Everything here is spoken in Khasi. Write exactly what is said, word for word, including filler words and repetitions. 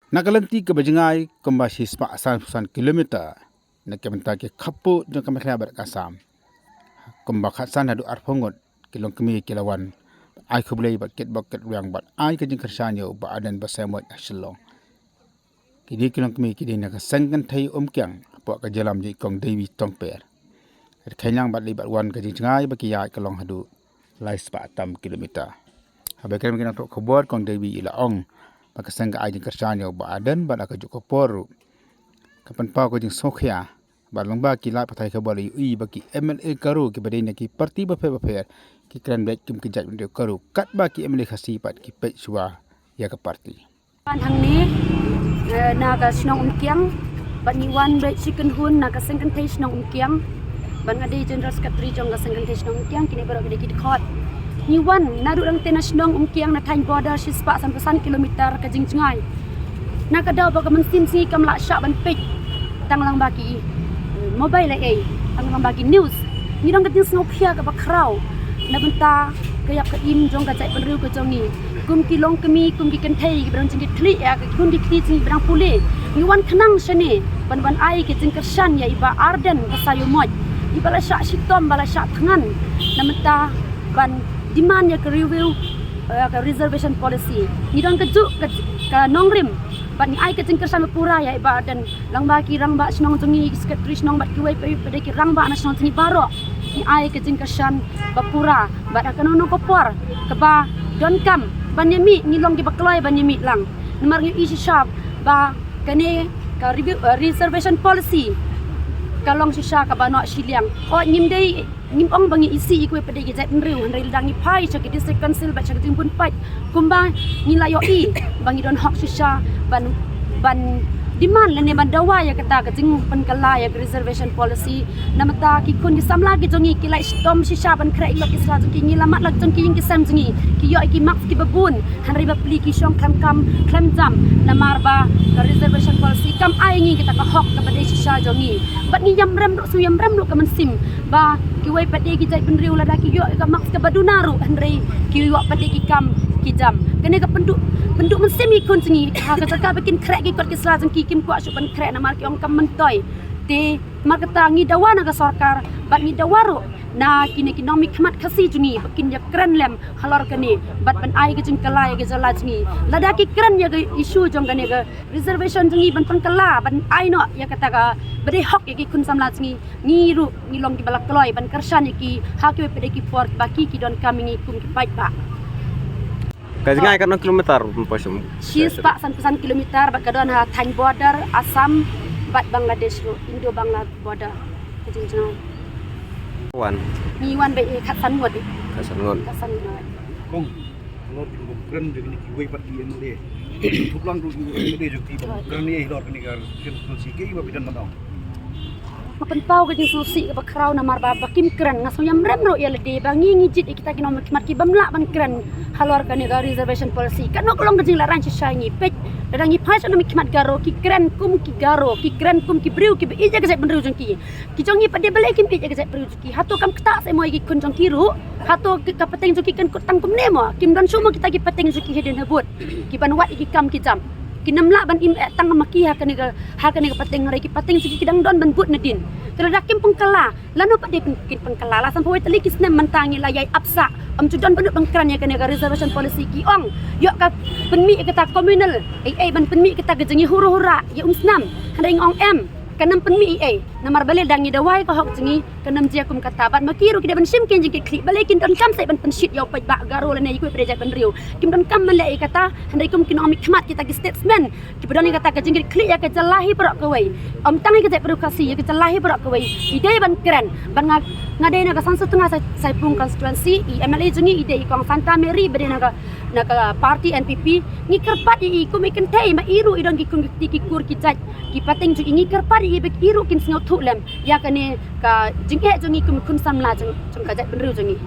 Na ka lynti kaba jngai kumba shispah san phew san kilometer na ka bynta ki khappud jong ka Meghalaya bad ka Assam, kumba khatsan haduh arphew ngut ki longkmie ki la wan ai khublei bad kitbok kitrwiang bad ai ka jingkyrshan ïa u Bah Ardent Basaiawmoit ha Shillong. Kine ki longkmie ki dei na ka seng kynthei Umkiang hapoh ka jylla jong i Kong Devi Tongper. Ka kheiñ lang bad leit bad wan ka jingjngai ba ki ïaid ka long haduh lai spah tam kilometer. Haba kren bad ki nongthoh khubor, Kong Devi i la ong ba ka seng ka ai jingkyrshan ïa u Bah Ardent bad ha kajuh ka por ruh ka pynpaw ka jingsngewkhia bad lyngba ki lad pathai khubor la ïohi ba ki M L A Garo kiba dei na ki party bapher bapher ki kren beit kum ki jaitbynriew Garo, katba ki M L A Khasi pat ki peit shuwa ïa ka party. Wan hangne, eh, na ka shnong Umkiang, bad ngi wan beit shi kynhun na ka seng kynthei shnong Umkiang. Bad nga dei General Secretary jong ka seng kynthei shnong Umkiang, kine baroh ki dei ki dkhot. Ngi wan naduh dang tei na shnong Umkiang na thaiñ border shispah san phew san kilometer ka jingjngai. Na ka daw ba ka mynsiem sngi kam lah shah ban peit tang lyngba ki, eh, mobile, eh, tang lyngba ki news. Ngi don ka jingsngewkhia kaba khraw na bynta ka ïap ka im jong ka jaitbynriew ka jong ngi. Kum ki longkmie, kum ki kynthei kiba don jingkitkhlieh ïa ka khun ki kti jong ngi ba dang pule, ngi wan khnang shane ban, ban ai ka jingkyrshan ïa i Bah Ardent Basaiawmoit, iba la shah shitom, ba la shah thngan na bynta ban demand ïa ka review, eh, ka reservation policy. Ngi don kajuh ka, ka nongrim bad ngi ai ka jingkyrshan ba pura ïa i Bah Ardent, lyngba ki rangbah shnong jong ngi, ki secretary shnong bad kiwei pat pat de ki rangbah na shnong jong ngi baroh. Ngi ai ka jingkyrshan ba pura bad ha kano kano ka por kaba donkam ban ïa mih, ngi long kiba kloi ban ïa mih lang. Namar ngi ïohi shisha ba kane ka review, eh, reservation policy ka long shisha kaba noh shiliang. Hooid, ngim dei, ngim ong ba ngi isih ïa kiwei pat de ki jaitbynriew, hynrei lada ngi phai sha ki District Council bad sha ka jingbun paid, kumba ngi la ïohi ba ngi don hok shisha ban, ban demand lane ban dawa ïa kata ka jingpynkylla ïa ka reservation policy. Na bynta ki khun ki samla ki jong ngi, ki la shitom shisha ban khreh ïa ki kot ki sla jong ki, ngi la mad la jong ki ïing ki sem jong ngi, ki ïoh ïa ki marks kiba bun, hynrei bapli ki shong khlem kam khlem jam namar ba ka reservation policy kam ai ngi kata ka hok kaba dei shisha jong ngi. Bad ngi ïamrem ruh, sngew ïamrem ruh ka mynsiem ba kiwei pat de ki jaitbynriew lada ki ïoh ïa ka marks kaba duna ruh, hynrei ki ïoh pat de ki kam ki jam. Kane ka pynduh, pynduh mynsiem ïa ki khun jong ngi, ha ka jaka ba kin khreh ïa ki kot ki sla jong ki, kim kwah shuh ban khreh namar ki ong kam myntoi. Te namar kata ngi dawa na ka sorkar bad ngi dawa ruh na kine ki nongmihkhmat Khasi jong ngi ba kin ïakren lem halor kane bad ban ai ka jingkylla ïa ka jylla jong ngi. Lada ki kren ïa ka issue jong kane ka reservation jong ngi ban pynkylla, ban ai noh ïa kata kaba dei hok ïa ki khun samla jong ngi, ngi ruh ngi long kiba la kloi ban kyrshan ïa ki ha kiwei pat de ki por ba ki, ki donkam ïa ngi kum ki paidbah. Ka jngai katno kilometer, Mpoi Shim? Shispah san phew san kilometer bad ka don ha thaiñ border Assam bad Bangladesh ruh, Indo Bangla border. Ka jingjngai. Wan. Ngi wan beit khatsan ngut. Khatsan ngut. Khatsan ngut. Kong, halor ki rukom kren jong kine kiwei pat ki M L A. Thuplang ruh ki M L A jong ki ba kren ïa halor kane ka reservation policy, kiei ba phi don ban ong? Nga pynpaw ka jingsngewsih kaba khraw namar ba, ba kim kren, nga sngew ïamrem ruh ïa lade ba ngi, ngi jied ïa kita ki nongmihkhmat ki bym lah ban kren halor kane ka reservation policy. Katno ka long ka jingladrang shisha ïa ngi, peit. Lada ngi phai sha nongmihkhmat Garo, ki kren kum ki Garo, ki kren kum ki briew kiba ïeit ïa ka jaitbynriew jong ki. Ki jong ngi pat de balei kim ïeit ïa ka jaitbynriew jong ki? Hato kam ktah seh mo ïa ki khun jong ki ruh? Hato ki, ka pateng jong ki kan kut tang kumne mo? Kim don shuh mo kita ki pateng jong ki hadien habud kiban wad ïa ki kam ki jam? Kim lah ban im eh tang ma ki ha kane ka, ha kane ka pateng, hynrei ki pateng jong ki ki dang don ban bud nadien. Te lada kim pynkylla, lano pat de kin pynkylla? La san phew wei tylli ki snem mynta ngi la ïai ap sah, ym ju don ba nud ban kren ïa kane ka reservation policy. Ki ong ïoh ka pynmih ïa kata communal, ei ei ban pynmih ïa kata ka jingïahura hura ïa umsnam. Hynrei ngi ong em, kan ym pynmih ei ei. Namar balei? Lada ngi dawa ïa ka hok jong ngi, kan ym jia kum kata. Bad ma ki ruh ki dei ban shim ki jingkitkhlieh, balei kin donkam seh ban pynshit ïa u paidbah Garo lane ïa kiwei pat de jaitbynriew? Kim donkam ban leh ïa kata, hynrei kum ki nongmihkhmat, kita ki statesmen kiba don ïa kata ka jingkitkhlieh ïa ka jylla hi baroh kawei, ym tang ïa ka jaitbynriew Khasi, ïa ka jylla hi baroh kawei, i dei ban kren. Bad nga, nga dei na ka Sangsutnga Sai-, Saipung constituency, i M L A jong ngi i dei i Kong Santa Mary ba dei na ka, na ka party N P P. Ngi kyrpad ïa i kum i kynthei, ma i ruh i don ki khun ki kti ki kur ki jait, ki pateng jong i, ngi kyrpad ïa i ba i ruh kin sngewthuh lem ïa kane ka jingeh jong ngi kum khun samla jong, jong ka jaitbynriew jong ngi.